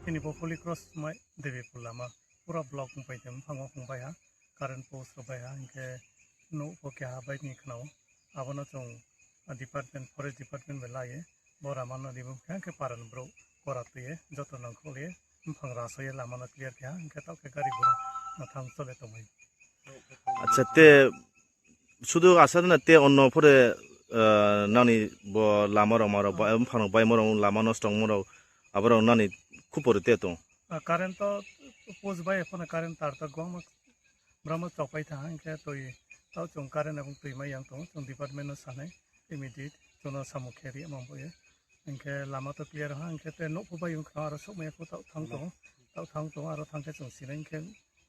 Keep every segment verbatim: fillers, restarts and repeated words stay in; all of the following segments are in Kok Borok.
Tini bo Holy Cross mai Debipur lama pura block wngpai tong, buphango hwnbai ha, current post rok bai ha, hinkhe nuk bo keha bai ni khwnao. Abono chwng department, forest department bai laiye, bo ramano remove khe, hinkhe parani borok kora twiye, joto nangkukliye, buphang rasoye lamano clear khe ha, hinkhe tokhe gari gura thang chole tongmani. Acha, te sudu asar na te onno phore, eh, nani bo lama rok ma rok ba, buphang rok bai morok lama nosto wngma rok, aborok nani khupor te tong. Ah, current to post bai phone current tar to gwbangma Borokno chokpai tha hinkhe twi tao chwng current ebong twi mai yang tongo, chwng department no sanai immediate chwngno samung khe ri omo bo ye. Hinkhe lama to clear ha hinkhe te nokho bai wngkha aro sokmaya kho tao thang tongo, tao thang tongo aro thangkhe chwng sinai hinkhe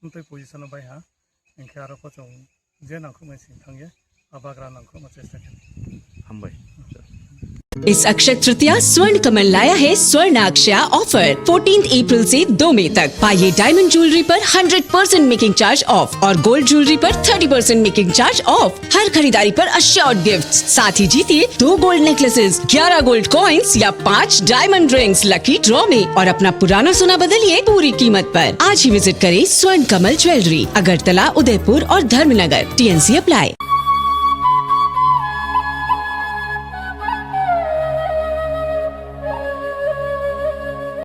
mtwi position no bai ha hinkhe aro kho chwng je nangkhukmani sing thang ye. Abagra nangkhukma chesta khe. Hambai. इस अक्षय तृतीया स्वर्ण कमल लाया है स्वर्ण अक्षया offer. Fourteen April से दो मई तक पाइए डायमंड ज्वेलरी पर hundred percent making charge off और गोल्ड ज्वेलरी पर thirty percent making charge off. हर खरीदारी पर अश्योर्ड गिफ्ट, साथ ही जीतिए दो गोल्ड नेकलेसेस, ग्यारह गोल्ड कॉइंस या पाँच डायमंड रिंग्स लकी ड्रॉ में और अपना पुराना सोना बदलिए पूरी कीमत पर। आज ही विजिट करें स्वर्ण कमल ज्वेलरी, अगरतला, उदयपुर और धर्मनगर। TNC apply.